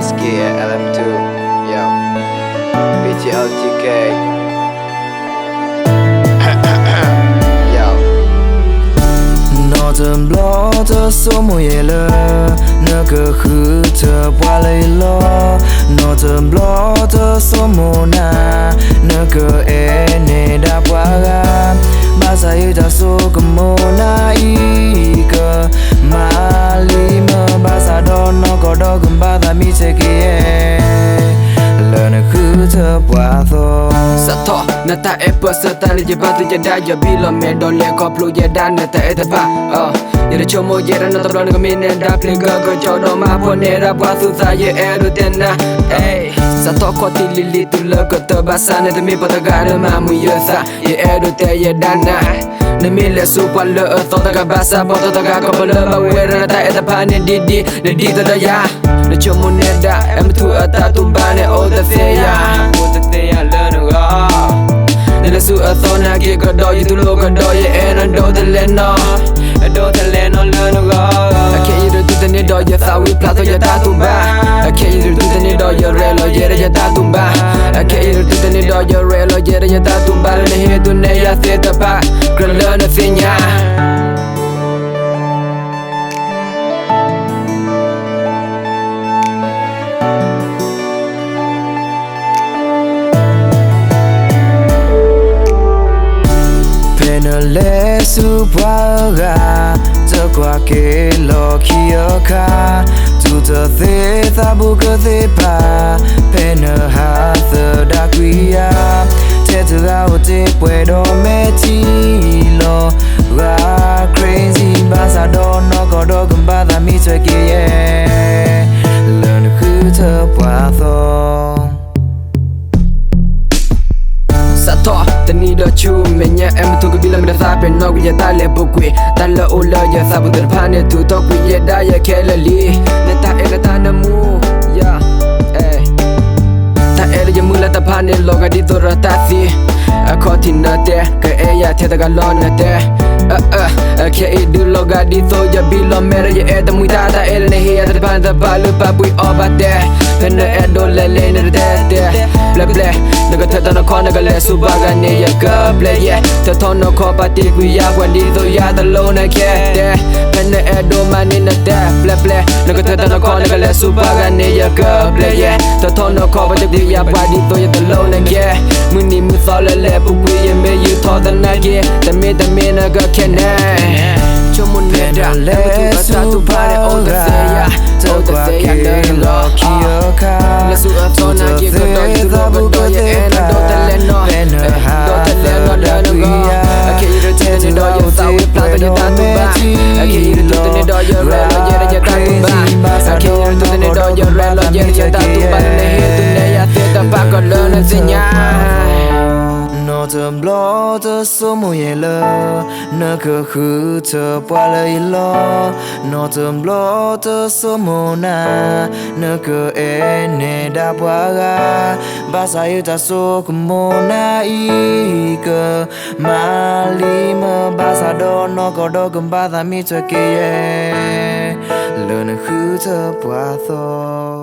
Ski L M two, yo, B T L T K, yo. နီတဘျီတဆိကမိၣ်ယဲလၢ နကဃုထၢပှၤလၢယလီၢ်, နီတဘျီတဆိကမိၣ်နၤ, နကအဲၣ်နဲဒၣ်ပှၤဂၤ, ဘၣ်ဆၣ်ယတၢ်ဆိကမိၣ်နၤအံၤ ကမၤလံမ့ၢ် ဘၣ်ဆၣ်ဒီးနီၢ်ကီၢ်ဒီးကဘၣ်သးမံထွဲက့ၤယဲ လၢနဃုထၢပှၤအသိး. စးထီၣ် နတၢ်အဲၣ်ပၢဆှၢတၢ်လၢယဘၣ်သုးယဒၣ်ယဘံၣ်လီၤမဲာ်ဒီးလဲၤခီဖျိယဲဒၣ်နတၢ်အဲၣ်တဖၣ်, ယတဆိကမိၣ်ယဲဒၣ်နီတဘျီနကမ့ၢ်နဲဒၣ်ပျ့ၤကကစီဒီးမၤဖှီၣ်နဲဒၣ်ပှၤသူၣ်သးယအဲၣ်ဒိးတဲနၤ, စးထီၣ်ခီၣ်ထံးလံၤလံၤတုၤလၢကတၢၢ် ဘၣ်ဆၣ်နတမ့ၢ်ပှၤတဂၤလၢမၤမုာ်ယသး ယအဲၣ်ဒိးတဲယဲဒၣ်နၤ နမ့ၢ်လဲၤဆူပှၤလၢအသီတဂၤဘၣ်ဆၣ် ပှၤသီတဂၤကပလၢဘၣ်ဝဲဒၣ်နတၢ်အဲၣ်တဖၣ်န့ၣ်ဒ်ဒ် နဒ်သိးဒီးယၤ, နဆိကမိၣ်နဲဒၣ် အဲၣ်မထူအတၢ်တူၢ်ဘၣ်န့ၣ် အိၣ်တသ့ယၤ, အိၣ်တသ့ယၤလၢနဂီၢ်, နလဲၤဆူအသီနာ်က့ၤကဒီး ယတူၢ်လိာ်ကဒီး ယအဲၣ်နဒိးတလဲနီၤ, အဒိးတလဲနီၤလၢနဂီၢ်, အခဲအံၤတတုၤတန့ၢ်ဒီးယသးဝံၣ်ဖျါထီၣ်ယတၢ်တူၢ်ဘၣ်, အခဲအံၤတတုၤတန့ၢ်ဒီးယရဲၣ်လီၤယဲဒၣ်ယတၢ်တူၢ်ဘၣ်, အခဲအံၤတတုၤတန့ၢ်ဒီးယရဲၣ်လီၤယဲဒၣ်ယတၢ်တူၢ်ဘၣ်လၢနဟ့ၣ်တူၢ်နဲယၤသ့ၣ်တဖၣ် ကြၢးလၢနသ့ၣ်ညါ ဖဲနလဲၤဆူပှၤအဂၤ, တကွၢ်က့ၤလီၢ်ခံအခါ, တူၢ်တသ့သးဘူးကသ့ၣ်ဖး, ဖဲနဟးသဒၣ်ကွံာ်ယၤ, ထဲတဂၤအိၣ်တ့ၢ်ပှဲၤဒီးမဲာ်ထံလီၤ, ဂၤ crazy ဘၣ်ဆၣ်ဒီးနီၢ်ကီၢ်ဒီးကဘၣ်သးမံထွဲက့ၤယဲ လၢနဃုထၢပှၤအသီ စးထီၣ်တနံၤဒီးဆူမဲာ်ညါ အဲၣ်မထူကဘံၣ်လီၤမဲာ်ဒီးသးပ့ၤနီၣ်ကွံာ်ယတၢ်လဲၤပူၤကွံာ် တၢ်လၢအိၣ်လၢယသးပူၤသ့ၣ်တဖၣ်န့ၣ် ထုးထီၣ်ကွံာ်ယဲဒၣ်ယခဲလၢာ်လံ နတၢ်အဲၣ်လၢတၢ်နၢမူ ယၤ တၢ်အဲၣ်လၢယမုၢ်လၢ်တဖၣ်န့ၣ် လီၤဂာ်ဒ်သိးဒီးတၢ်သံ အခီၣ်ထံးနတဲ ကအဲၣ်ယၤထဲတဂၤလီၤနတဲ အခဲအံၤဒုးလီၤဂာ်ဒ်သိးယဘံၣ်လီၤမဲာ်ဒီး ယအဲၣ်တမှံတၢ် တၢ်အဲၣ်လၢနဟ့ၣ်ယၤသ့ၣ်တဖၣ်န့ၣ် တဘၣ်လုၢ်ပာ်ပှ့ၤအီၤဘၣ်တဲ ဖဲနအဲၣ်ဒိးလဲၤလဲၤနတတဲတဲ ပျဲပျဲ နကထၢထီၣ်နခီၣ် နကလဲၤဆူပှၤဂၤန့ၣ် ယကပျဲယဲ ထၢထီၣ်နခီၣ် ပာ်တ့ၢ်ကွံာ်ယၤ ပှၤဒ်သိးယၤတလိၣ်နခဲ တဲ ဖဲနအဲၣ်ဒိးမၤန့ၢ်နတဲ ပျဲပျဲ နကထၢထီၣ်နခီၣ် နကလဲၤဆူပှၤဂၤန့ၣ် ယကပျဲယဲ ထၢထီၣ်နခီၣ် ပာ်တ့ၢ်ကွံာ်ယၤ ပှၤဒ်သိးယၤတလိၣ်နခဲ မုၢ်နံၤမုၢ်သီလၢလဲၤပူၤကွံာ် ယမ့ၢ်ယုၢ်ထီၣ်သနာ်က့ တမ့ၢ်တမ့ၢ်နကခဲနဲ ဆိကမိၣ်နဲဒၣ် အဲၣ်မထူအတၢ်တူၢ်ဘၣ်န့ၣ် အိၣ်တသ့ယၤ အိၣ်တသ့ယၤလၢနဂီၢ် လဲၤဆူအသီနာ်က့ၤကဒီး ယတူၢ်လိာ်ကဒီး ယအဲၣ်နဒိးတလဲနီၤ ဒိးတလဲနီၤလၢနဂီၢ် အခဲအံၤတတုၤတန့ၢ်ဒီး ယသးဝံၣ်ဖျါထီၣ်ယတၢ်တူၢ်ဘၣ် အခဲအံၤတတုၤတန့ၢ်ဒီး ယရဲၣ်လီၤယဲဒၣ်ယတၢ်တူၢ်ဘၣ် အခဲအံၤတတုၤတန့ၢ်ဒီး ယရဲၣ်လီၤယဲဒၣ်ယတၢ်တူၢ်ဘၣ် လၢနဟ့ၣ်တူၢ်နဲယၤသ့ၣ်တဖၣ် ကလၢနသ့ၣ်ညါ နီတဘျီတဆိကမိၣ်ယဲလၢ နကဃုထၢပှၤလၢယလီၢ်, နီတဘျီတဆိကမိၣ်နၤ, နကအဲၣ်နဲဒၣ်ပှၤဂၤ, ဘၣ်ဆၣ်ယတၢ်ဆိကမိၣ်နၤအံၤ ကမၤလံမ့ၢ် ဘၣ်ဆၣ်ဒီးနီၢ်ကီၢ်ဒီးကဘၣ်သးမံထွဲက့ၤယဲ လၢနဃုထၢပှၤသီ